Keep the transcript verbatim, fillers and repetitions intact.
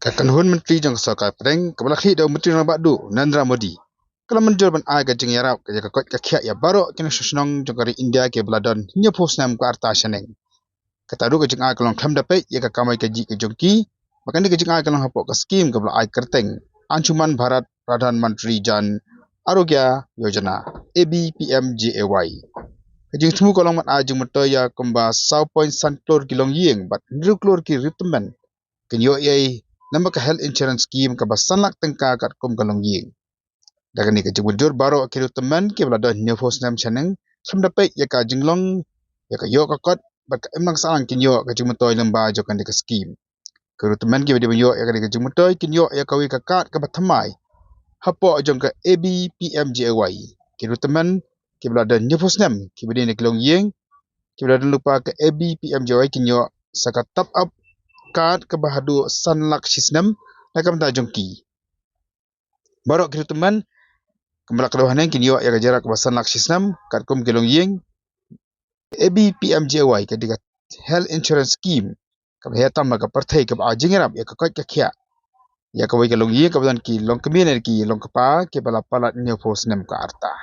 Ka Cabinet Myntri jong ka Sorkar Pdeng kaba la khlieh da u Myntri Rangbah Duh Narendra Modi ka la mynjur ban ai ka jingïarap ïa ka koit ka khiah ïa baroh ki nongshong shnong jong ka ri India kiba la don hynñiewphew snem ka rta shaneng. Kata ruh ka jingai ka long khlem da peit ïa ka kamai kajih ka jong ki, bad kane ka jingai ka long hapoh ka skhim kaba la ai kyrteng Ayushman Bharat Pradhan Mantri Jan Arogya Yojana, A B P M J A Y. Ka jingthmu ka long ban ai jingmyntoi ïa kumba saw point san klur ki longïing bad hynriew klur ki riewtymmen kin ïoh ei namar ka health insurance scheme kaba san lak tyngka katkum ka longïing. Da kane ka jingmynjur, baroh ki riewtymmen kiba la don hynñiewphew snem shaneng, khlem da peit ïa ka jinglong, ïa ka ïoh ka kot bad ka imlang sahlang, kin ïoh ka jingmyntoi lyngba jong kane ka skhim. Ki riewtymmen kiba dei ban ïoh ïa kane ka jingmyntoi kin ïoh ïa kawei ka kad kaba thymmai hapoh jong ka A B P M J A Y. Ki riewtymmen kiba la don hynñiewphew snem kiba dei na ki longïing kiba la don lypa ka A B P M J A Y kin ïoh sa ka top up kad kaba haduh san lak shi snem na ka bynta jong ki. Baroh ki riewtymmen kumba la kdew haneng kin ïoh ïa ka jingïarap kaba san lak shi snem katkum ki longïing. A B P M J A Y ka dei ka health insurance scheme kaba heh tam ha ka pyrthei kaba ai jingïarap ïa ka koit ka khiah ïa kawei ka longïing kaba don ki longkmie ne ki longkpa kiba la palat hynñiewphew snem ka rta.